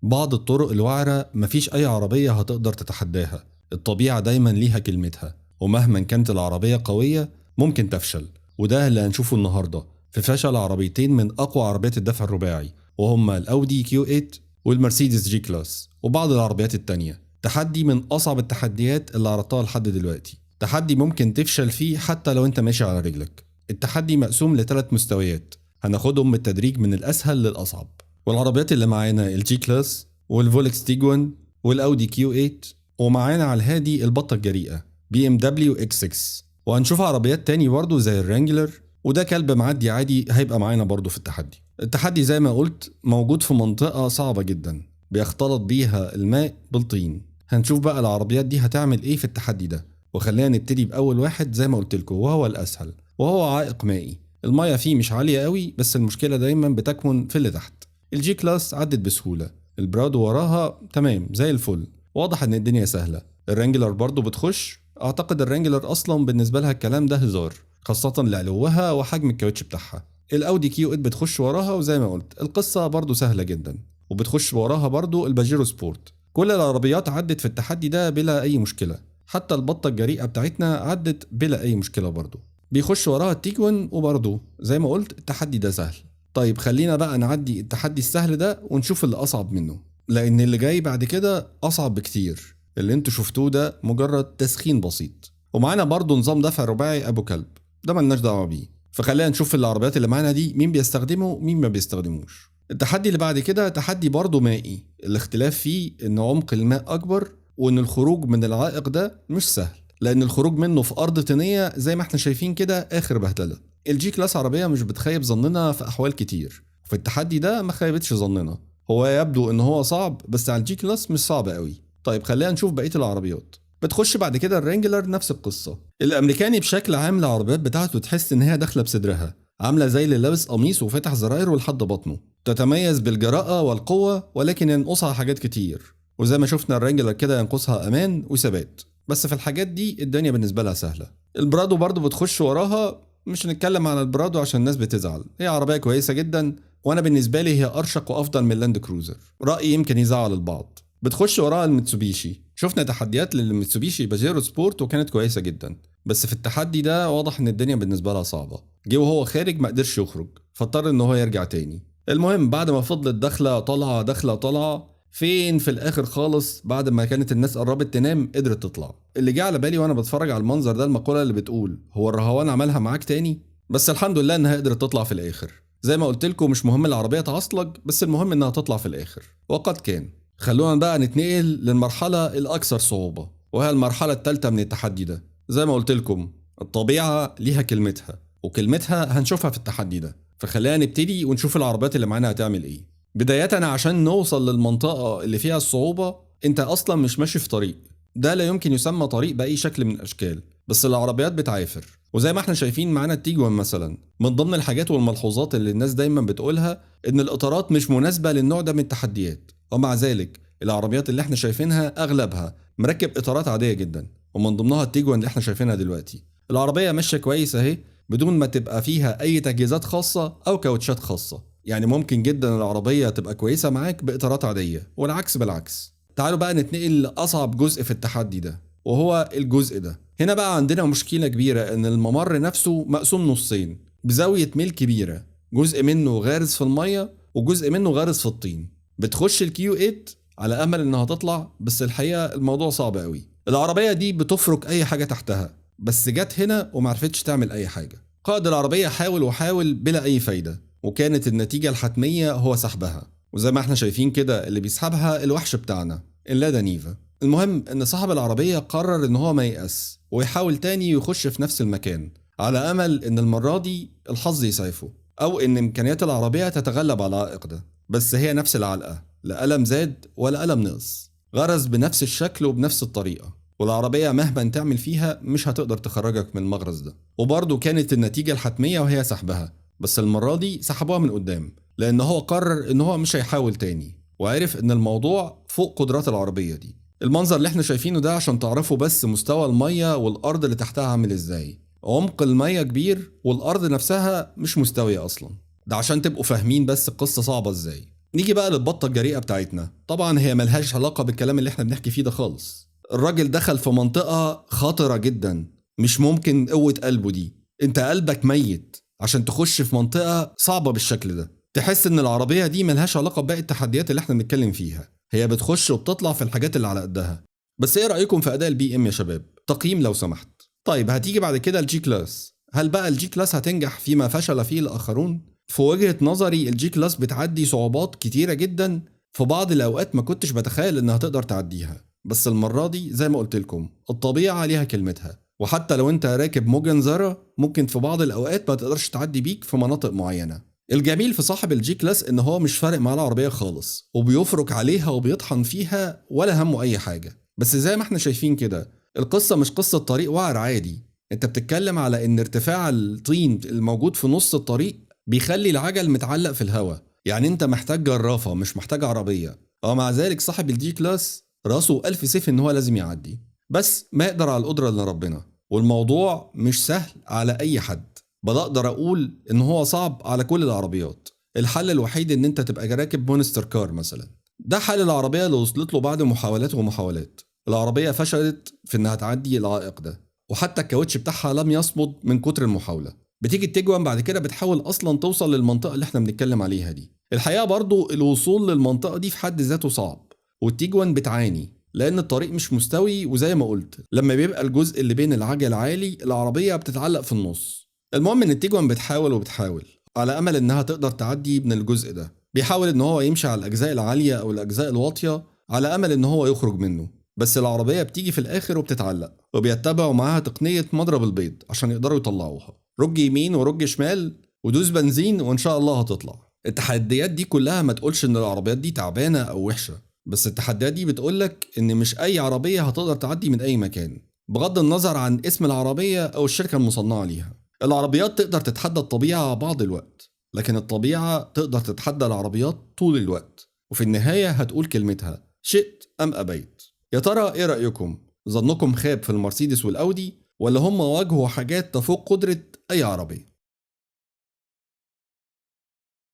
بعض الطرق الوعرة مفيش أي عربية هتقدر تتحداها، الطبيعة دايما ليها كلمتها، ومهما كانت العربية قوية ممكن تفشل، وده اللي هنشوفه النهاردة في فشل عربيتين من أقوى عربيات الدفع الرباعي، وهما الأودي Q8 والمرسيدس G-Class وبعض العربيات التانية. تحدي من أصعب التحديات اللي عرضتها لحد دلوقتي، تحدي ممكن تفشل فيه حتى لو انت ماشي على رجلك. التحدي مقسوم لثلاث مستويات هناخدهم بالتدريج من الأسهل للأصعب، والعربيات اللي معانا ال G-Class والفولكس تيجوان والاودي Q8، ومعانا على الهادي البطة الجريئة BMW X6، وهنشوف عربيات تاني برضو زي الرانجلر، وده كلب معدي عادي هيبقى معانا برضو في التحدي. التحدي زي ما قلت موجود في منطقة صعبة جدا بيختلط بيها الماء بالطين. هنشوف بقى العربيات دي هتعمل ايه في التحدي ده، وخلينا نبتدي بأول واحد زي ما قلت لكم وهو الأسهل، وهو عائق مائي. المية فيه مش عالية قوي، بس المشكلة دايما بتكمن في اللي تحت. ال G-Class عدت بسهولة، البرادو وراها تمام زي الفل، واضح ان الدنيا سهلة. الرانجلر برضو بتخش، اعتقد الرانجلر اصلا بالنسبة لها الكلام ده هزار، خاصة لعلوها وحجم الكاوتش بتاعها. الاودي Q8 بتخش وراها، وزي ما قلت القصة برضو سهلة جدا، وبتخش وراها برضو الباجيرو سبورت. كل العربيات عدت في التحدي ده بلا اي مشكلة، حتى البطة الجريئة بتاعتنا عدت بلا اي مشكلة برضو. بيخش وراها التيجوان، وبرضو زي ما قلت التحدي ده سهل. طيب خلينا بقى نعدي التحدي السهل ده ونشوف اللي أصعب منه، لأن اللي جاي بعد كده أصعب بكتير. اللي انتوا شفتوه ده مجرد تسخين بسيط. ومعانا برضو نظام دفع رباعي أبو كلب، ده ملناش دعوة بيه. فخلينا نشوف العربيات اللي معانا دي مين بيستخدمه ومين ما بيستخدموش. التحدي اللي بعد كده تحدي برضو مائي، الاختلاف فيه إن عمق الماء أكبر، وإن الخروج من العائق ده مش سهل، لأن الخروج منه في أرض طينية زي ما احنا شايفين كده آخر بهدلة. ال G-Class عربية مش بتخيب ظننا في أحوال كتير، وفي التحدي ده ما خيبتش ظننا. هو يبدو إن هو صعب، بس على ال G-Class مش صعب قوي. طيب خلينا نشوف بقية العربيات. بتخش بعد كده الرانجلر نفس القصة. الأمريكاني بشكل عام العربيات بتاعته تحس إن هي داخلة بصدرها، عاملة زي اللي لابس قميص وفاتح زرايره لحد بطنه. تتميز بالجراءة والقوة، ولكن ينقصها حاجات كتير، وزي ما شفنا الرانجلر كده ينقصها أمان وثبات، بس في الحاجات دي الدنيا بالنسبة لها سهلة. البرادو برضو بتخش وراها، مش هنتكلم عن البرادو عشان الناس بتزعل، هي عربية كويسة جدا، وانا بالنسبة لي هي ارشق وافضل من لاند كروزر، رأيي يمكن يزعل البعض. بتخش وراها الميتسوبيشي، شفنا تحديات للميتسوبيشي باجيرو سبورت وكانت كويسة جدا، بس في التحدي ده واضح ان الدنيا بالنسبة لها صعبة. جه وهو خارج ما قدرش يخرج، فاضطر ان هو يرجع تاني. المهم بعد ما فضلت داخلة طالعة داخلة طالعة، فين في الاخر خالص بعد ما كانت الناس قربت تنام قدرت تطلع. اللي جه على بالي وانا بتفرج على المنظر ده المقولة اللي بتقول هو الرهوان عملها معاك تاني، بس الحمد لله انها قدرت تطلع في الاخر. زي ما قلت لكم مش مهم العربية تعصلج، بس المهم انها تطلع في الاخر، وقد كان. خلونا بقى نتنقل للمرحلة الاكثر صعوبة، وهي المرحلة الثالثة من التحدي ده. زي ما قلت لكم الطبيعة ليها كلمتها، وكلمتها هنشوفها في التحدي ده. فخلينا نبتدي ونشوف العربيات اللي معانا هتعمل ايه. بداية عشان نوصل للمنطقة اللي فيها الصعوبة، انت اصلا مش ماشي في طريق، ده لا يمكن يسمى طريق بأي شكل من الاشكال، بس العربيات بتعافر. وزي ما احنا شايفين معانا التيجوان مثلا، من ضمن الحاجات والملحوظات اللي الناس دايما بتقولها ان الاطارات مش مناسبة للنوع ده من التحديات، ومع ذلك العربيات اللي احنا شايفينها اغلبها مركب اطارات عادية جدا، ومن ضمنها التيجوان اللي احنا شايفينها دلوقتي. العربية ماشية كويس اهي، بدون ما تبقى فيها اي تجهيزات خاصة او كاوتشات خاصة، يعني ممكن جدا العربية تبقى كويسة معاك بإطارات عادية، والعكس بالعكس. تعالوا بقى نتنقل لأصعب جزء في التحدي ده، وهو الجزء ده. هنا بقى عندنا مشكلة كبيرة، إن الممر نفسه مقسوم نصين بزاوية ميل كبيرة، جزء منه غارز في المية وجزء منه غارز في الطين. بتخش ال Q8 على أمل إنها تطلع، بس الحقيقة الموضوع صعب قوي. العربية دي بتفرك أي حاجة تحتها، بس جت هنا ومعرفتش تعمل أي حاجة. قائد العربية حاول وحاول بلا أي فايدة، وكانت النتيجة الحتمية هو سحبها. وزي ما احنا شايفين كده اللي بيسحبها الوحش بتاعنا اللادا نيفا. المهم ان صاحب العربية قرر ان هو ما ييأس ويحاول تاني يخش في نفس المكان، على امل ان المرة دي الحظ يسعفه، او ان امكانيات العربية تتغلب على العائق ده. بس هي نفس العلقة، لا قلم زاد ولا قلم نقص، غرز بنفس الشكل وبنفس الطريقة، والعربية مهما تعمل فيها مش هتقدر تخرجك من المغرز ده. وبرضه كانت النتيجة الحتمية وهي سحبها، بس المرة دي سحبوها من قدام، لأن هو قرر إن هو مش هيحاول تاني، وعرف إن الموضوع فوق قدرات العربية دي. المنظر اللي احنا شايفينه ده عشان تعرفوا بس مستوى المية والأرض اللي تحتها عامل إزاي. عمق المية كبير والأرض نفسها مش مستوية أصلا، ده عشان تبقوا فاهمين بس القصة صعبة إزاي. نيجي بقى للبطة الجريئة بتاعتنا. طبعا هي ملهاش علاقة بالكلام اللي احنا بنحكي فيه ده خالص. الراجل دخل في منطقة خطرة جدا، مش ممكن قوة قلبه دي، انت قلبك ميت عشان تخش في منطقة صعبة بالشكل ده. تحس ان العربية دي ملهاش علاقة بباقي التحديات اللي احنا بنتكلم فيها، هي بتخش وبتطلع في الحاجات اللي على قدها. بس ايه رأيكم في اداء البي ام يا شباب؟ تقييم لو سمحت. طيب هتيجي بعد كده ال G-Class. هل بقى ال G-Class هتنجح فيما فشل فيه الآخرون؟ في وجهة نظري ال G-Class بتعدي صعوبات كتيرة جدا، في بعض الأوقات ما كنتش بتخيل إنها تقدر تعديها، بس المرة دي زي ما قلت لكم الطبيعة ليها كلمتها، وحتى لو أنت راكب موجن زارة ممكن في بعض الأوقات ما تقدرش تعدي بيك في مناطق معينة. الجميل في صاحب ال G-Class إن هو مش فارق معاه العربية خالص، وبيفرك عليها وبيطحن فيها ولا همه أي حاجة. بس زي ما احنا شايفين كده القصة مش قصة طريق وعر عادي، انت بتتكلم على ان ارتفاع الطين الموجود في نص الطريق بيخلي العجل متعلق في الهواء، يعني انت محتاج جرافة مش محتاج عربية. ومع ذلك صاحب ال G-Class راسه ألف سيف ان هو لازم يعدي، بس ما يقدر على القدرة اللي ربنا. والموضوع مش سهل على اي حد، بل اقدر اقول ان هو صعب على كل العربيات. الحل الوحيد ان انت تبقى راكب monster car مثلا. ده حل العربية اللي وصلت له بعد محاولات ومحاولات. العربية فشلت في انها تعدي العائق ده، وحتى الكاوتش بتاعها لم يصمد من كتر المحاولة. بتيجي التيجوان بعد كده بتحاول اصلا توصل للمنطقة اللي احنا بنتكلم عليها دي. الحقيقة برضو الوصول للمنطقة دي في حد ذاته صعب، والتيجوان بتعاني لان الطريق مش مستوي، وزي ما قلت لما بيبقى الجزء اللي بين العجل عالي العربية بتتعلق في النص. المهم ان التيجوان بتحاول وبتحاول على امل انها تقدر تعدي من الجزء ده، بيحاول ان هو يمشي على الاجزاء العالية او الاجزاء الواطية على امل ان هو يخرج منه، بس العربية بتيجي في الآخر وبتتعلق، وبيتبعوا معاها تقنية مضرب البيض عشان يقدروا يطلعوها. رج يمين ورج شمال ودوس بنزين وإن شاء الله هتطلع. التحديات دي كلها ما تقولش إن العربيات دي تعبانة أو وحشة، بس التحديات دي بتقولك إن مش أي عربية هتقدر تعدي من أي مكان، بغض النظر عن اسم العربية أو الشركة المصنعة ليها. العربيات تقدر تتحدى الطبيعة بعض الوقت، لكن الطبيعة تقدر تتحدى العربيات طول الوقت، وفي النهاية هتقول كلمتها شئت أم أبيت. يا ترى ايه رأيكم؟ ظنكم خاب في المرسيدس والأودي، ولا هم واجهوا حاجات تفوق قدرة أي عربية؟